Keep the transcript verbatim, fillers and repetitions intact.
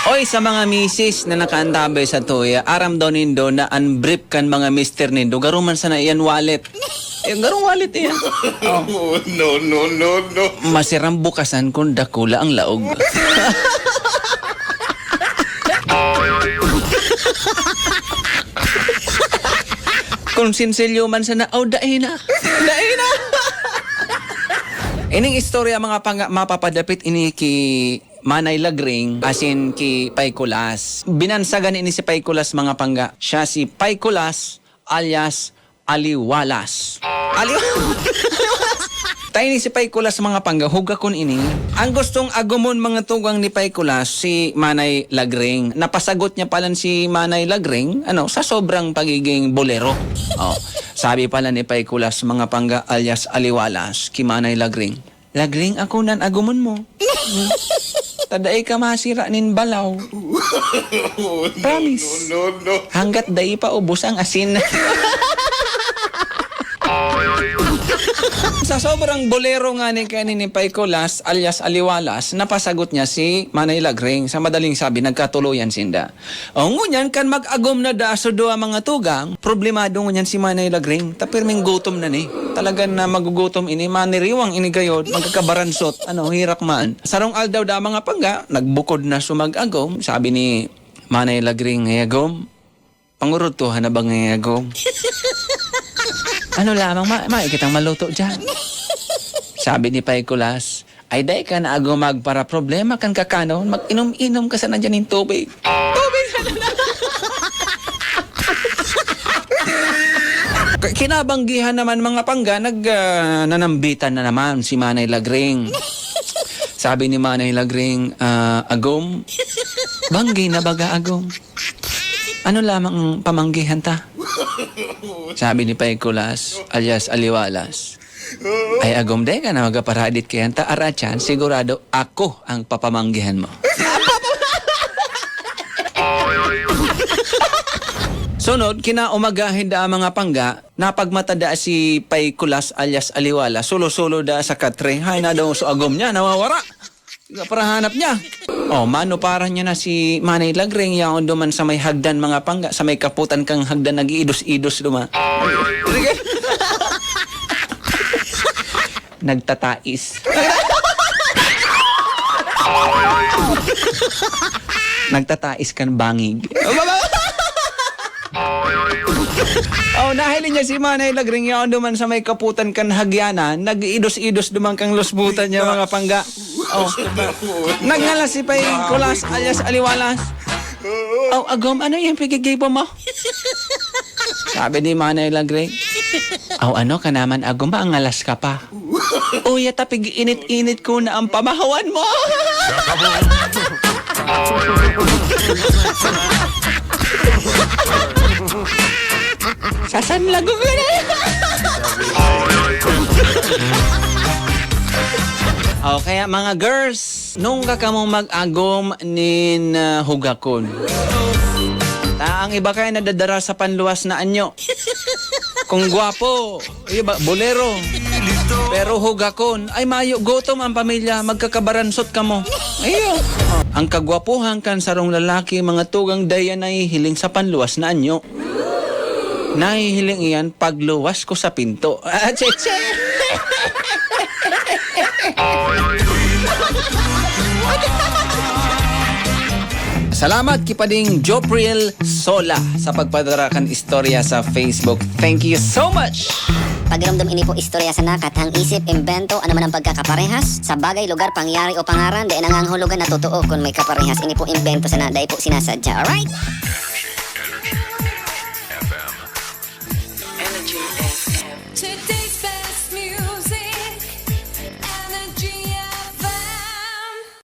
Oy, sa mga misis na nakaantabay sa tuya, aram daw nindo na an brief kan mga mister nindo, garo man sana iyan wallet. Eh, garo wallet iyan. Oh. No, no, no, no. Masiram bukasan kun dakula ang laog. Kun sinsilyo man sana, oh, dai na. Dai na. Ining istorya, mga pangga, mapapadapit ini ki Manay Lagring, asin ki Pay Kulas. Binansagan ini si Pay Kulas, mga pangga. Siya si Pay Kulas alias Aliwalas. Aliwalas! Taini si Pay Kulas, mga pangga, hugakon ini. Ang gustong agumon, mga tugang, ni Pay Kulas, si Manay Lagring. Napasagot niya palan si Manay Lagring, ano, sa sobrang pagiging bolero. Oh, sabi pala ni Pay Kulas, mga pangga, alias Aliwalas, ki Manay Lagring, "Lagring, ako nan agumon mo. Ta dai ka masira nin balaw. Promise. No, no, no. Hanggat dai pa ubos ang asin." Sa sobrang bolero ngani kaini ni Pay Kulas alias Aliwalas, napasagot niya si Manay Lagring. Sa madaling sabi, nagkatuloyan sinda. O, ngunyan, kan mag-agom na daa so duwa, mga tugang, problemado ngunyan si Manay Lagring. Ta pirming gutom na ni. Talaga na magugutom ini, maniriwang ini gayod, magkakabaransot, ano, hirak man. Sarong aldaw daa, mga pangga, nagbukod na so mag-agom. Sabi ni Manay Lagring, "Ay, agom, pangurudtohan na ba ngaya, agom? Ano lamang, ma-, mayo kitang maluto diyan?" Sabi ni Pay Kulas, "Ay, dai ka na, agom, magparaproblema kan kakanon, mag-inom-inom ka sana diyan nin tubig." Tubig sana na. K-, kinabanggihan naman, mga pangga, nag, ah, nanambitan na naman si Manay Lagring. Sabi ni Manay Lagring, ah, "Agom, banggi na baga, agom. Ano lamang ang pamanggihan ta?" Sabi ni Pay Kulas, alias Aliwalas, "Ay, agom, dai ka na magaparadit kaiyan ta, aratyan, sigurado ako ang papamanggihan mo." Sunod, kinaumagahan daa, mga pangga, napagmata daa si Pay Kulas alias Aliwalas, solo-solo daa sa katre. Hay na daw so agom niya, nawawara. Parahanap niya. Oh, manuparan niya na si Manay Lagring, yaon duman sa may hagdan, mga pangga, sa may kaputan kan hagdan, nag-iidos-idos duman. Nagtatais. Nagtatais kan bangig. Oh, nahiling niya si Manay Lagring, yaon duman sa may kaputan kan hagyanan, nag-iidos-idos duman kan lusbutan niya, mga pangga. Oh. Nagngalas si Pay Kulas alias Aliwalas. "Aw, agom, ano yung pigigibo mo?" Sabi ni Manay Lagring, "Aw, ano ka naman, agom, ba ang ngalas ka pa?" "Uya, ta pig-init-init ko na ang pamahawan mo." Sasanlago ko na. O, kaya, mga girls, nungga kamo mag-agom nin, ah, hugakon. Ta ang iba kaya nadadara sa panluwas na anyo. Kung gwapo, iba, bolero. Pero hugakon, ay, mayo, gutom ang pamilya, magkakabaransot kamo. Ayun. Ang kagwapuhan kan sarong lalaki, mga tugang, dai yan nahihiling sa panluwas na anyo. Nahihiling iyan pagluwas ko sa pinto. Ah, cheche! Salamat, Kipading Jopriel Sola, sa pagpadara kan istorya sa Facebook. Thank you so much! Pagiromdom, ini po istorya sana, kathang isip, imbento, ano man ang pagkakaparehas sa bagay, lugar, pangyayari o pangaran, dai nangangahulugan na totoo kun may kaparehas. Ini po imbento sana, dai po sinasadya. Alright? Energy, Energy F M. Energy F M.